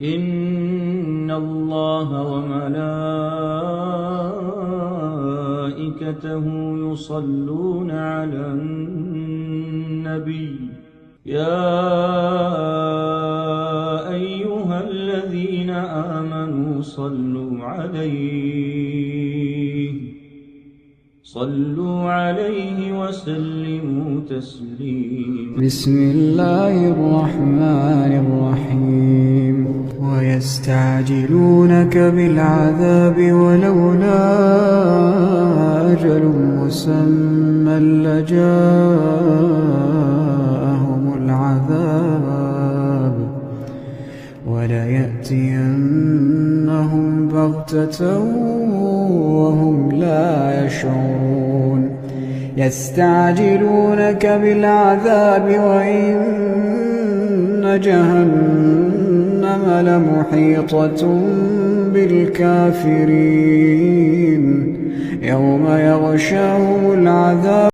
إن الله وملائكته يصلون على النبي يا أيها الذين آمنوا صلوا عليه وسلموا تسليما. بسم الله الرحمن الرحيم. ويستعجلونك بالعذاب ولولا أجل مسمى لجاءهم العذاب وليأتينهم بغتة وهم لا يشعرون. يستعجلونك بالعذاب وإن جهنم لمحيطة بالكافرين يوم يغشاهم العذاب